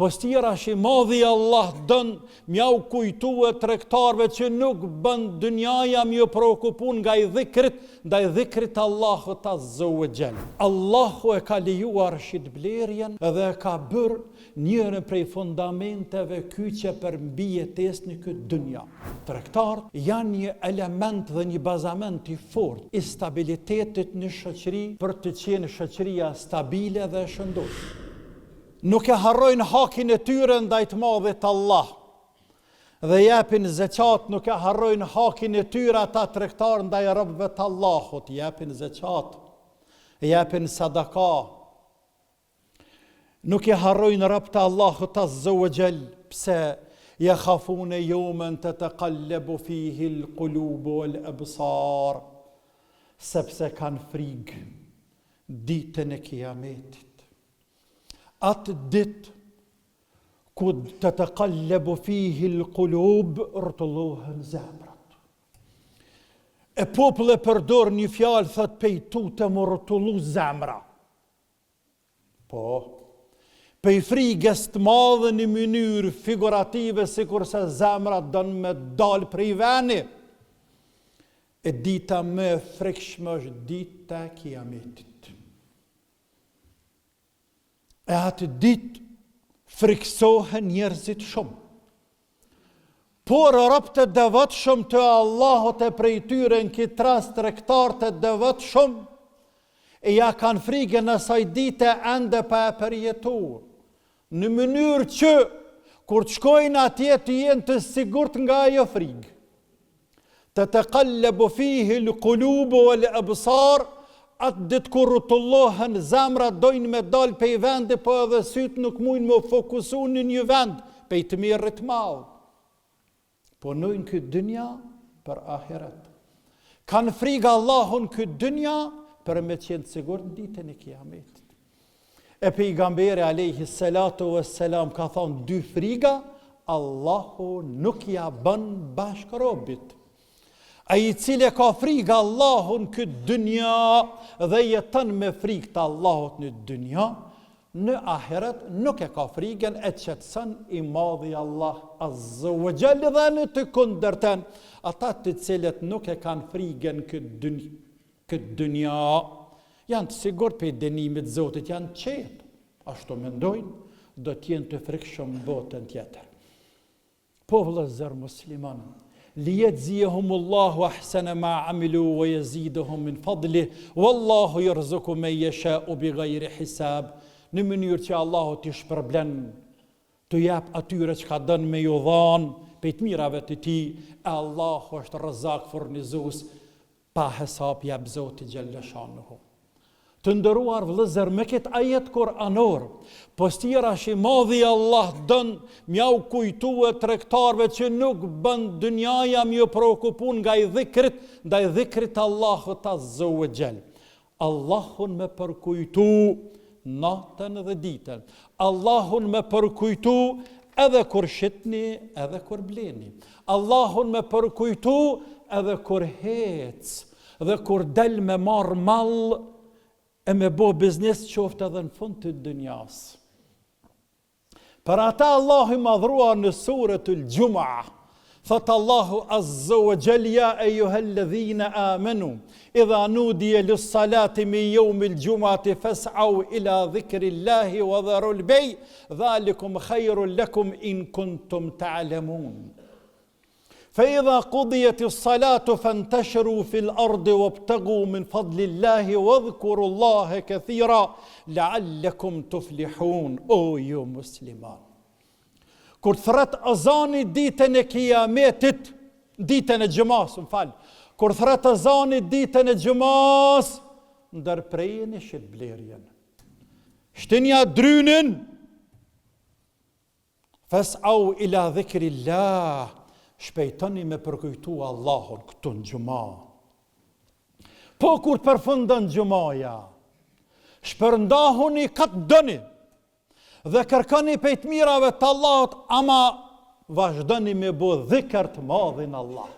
Pos tjerash i madhi Allah don m'jau kujtue tregtarëve që nuk bën dynjaja m'ju preokupu nga i dhikrit, ndaj dhikrit Allahut azze ue xhel. Allahu e ka lejuar shitblerjen dhe e ka bërë njërën prej fundamenteve kyçe për mbijetesë në këtë dynja. Tregtarët janë një element dhe një bazament i fortë i stabilitetit në shoqëri për të qenë shoqëria stabile dhe e shëndoshë. Nuk e harrojnë hakin e tyre ndaj të madhit Allah dhe japin zeqat, nuk e harrojnë hakin e tyre ata tregtarë ndaj robëve të Allahut, japin zeqat, japin sadaka. Nuk e harrojnë robët e Allahut azze ue xhel, pse jekhafune jeumen tetekallabu fihi l-kulubu wal ebsar, sepse kanë frigë ditën e kiametit. Atë ditë ku tetekallabu fihi l-kulub, rrotullohen zemrat. E populli e përdor një fjalë, thot pej tute m'u rrotullu zemra. Po, pej frigës të madhe në mënyrë figurative, sikurse zemra don me dalë prej veni. E dita më e frikshme është dita e kiametit. E atë ditë frikësohen njerëzit shumë. Por robët e devotshëm të Allahut e prej tyre në këtë rast tregtarët e devotshëm, e ja kanë frigën asaj dite ende pa e përjetu. Në mënyrë që, kur të shkojnë atje të jenë të sigurt nga ajo frigë. Tetekallabu fihi l-kulubu wal absar, atë ditë kur rrotullohen zemrat dojnë me dalë pej vendi, po edhe sytë nuk mujnë me u fokusu në një vend, pej tmerrit t'madh. Punojnë këtë dynja për ahiret. Kanë frigë Allahun këtë dynja për me qenë të sigurt në ditën e kiametit. E pejgamberi alejhi salatu ve selam ka thonë dy friga, Allahu nuk ja bën bashkë robit. Ai i cili e ka frigë Allahun këtë dynja dhe jeton me frigë të Allahut në dynja, në ahiret nuk e ka frigën e qetëson i madhi Allah azze ve xhel dhe në të kundërtën, ata të cilët nuk e kanë frigën këtë dynja, këtë dynja, janë të sigurt prej dënimit të Zotit, janë të qetë, ashtu mendojnë, do të jenë të frikshëm në botën tjetër. Po vëllezër musliman, li jexhzijehumullahu ahsene ma amilu ve jezidehum min fadlih, wallahu jerzuku men jeshau bi gajri hisab, në mënyrë që Allahu t'i shpërblen, t'u jap atyre çka don me ju dhanë, prej të mirave të tij, e Allahu është rrezak furnizues, Pa hesap jep Zoti xhelleshanuhu. Të nderuar vëllezër me këtë ajet kuranor, pos tjerash i madhi Allah don m'jau kujtue tregtarëve që nuk bën dynjaja m'ju preokupu nga i dhikrit, ndaj dhikrit Allahut azze ve xhel. Allahun me përkujtu natën dhe ditën. Allahun me përkujtu edhe kur shitni, edhe kur bleni. Allahun me përkujtu edhe kur hec dhe kur del me marr mall e me bo biznes qoftë edhe në fund të dynjas. Për ata Allahu i madhruar në suretul Xhuma, thotë Allahu azza wa jall ja ejuhalladhina amanu, idha nudiya lis-salati min yawmil jum'ati fas'au ila dhikrillahi wa dharul bay, dhalikum khairul lakum in kuntum ta'lamun. Fe idha kudijeti salatu fenteshiru fil ardi wabtagu min fadlillahi wadhkuru Allahe kethira la'allekum tuflihun o ju musliman. Kur të thërret azani ditën e kiametit, ditën e xhumas, më fal. Kur thërret azani ditën e xhumas, ndërprejeni shitblerjen. Shtinja drynin, Fes'au ila dhikrillah, shpejtoni me përkujtu Allahun këtu në xhuma. Po kur të përfundon xhumaja, shpërndahuni ka të doni dhe kërkoni pej të mirave të Allahut, ama vazhdoni me bo dhikër të madhin Allah.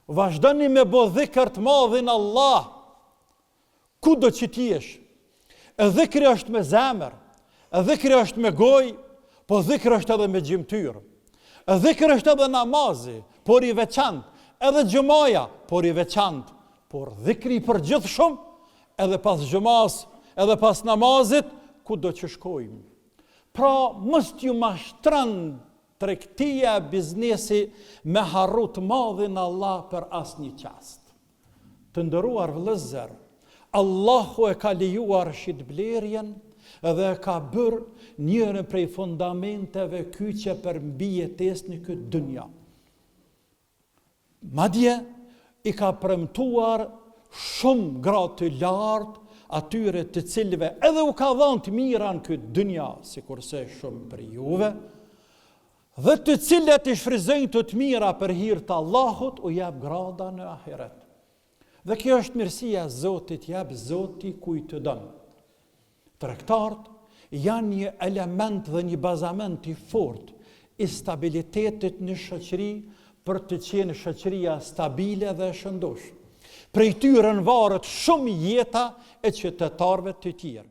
Vazhdoni me bo dhikër të madhin Allah. Kudo që të jesh, e dhikri është me zemër, e dhikri është me gojë, Po dhikr është edhe me gjymtyrë. Dhikr është edhe namazi, por i veçantë, edhe xhumaja, por i veçantë, por dhikri i përgjithshëm edhe pas xhumasë, edhe pas namazit, kudo që shkojmë. Pra, mos t'ju mashtron tregtia e biznesi me harru të madhin Allah për asnjë çast. Të nderuar vëllezër, Allahu e ka lejuar shitblerjen dhe e ka bërë njërën prej fundamenteve kyçe për mbijetesë në këtë dynja. Madje, i ka premtuar shumë gradë të lartë atyre të cilëve edhe u ka dhënë të mira në këtë dynja, sikurse shumë prej juve, Dhe të cilët i shfrytëzojnë këto të mira për hir të Allahut, u jep grada në ahiret. Dhe kjo është mirësia e Zotit, jep Zoti kujt të don. Tregtarët janë një element dhe një bazament i fortë i stabilitetit në shoqëri për të qenë shoqëria stabile dhe e shëndoshë. Prej tyre varet shumë jeta e qytetarëve të tjerë.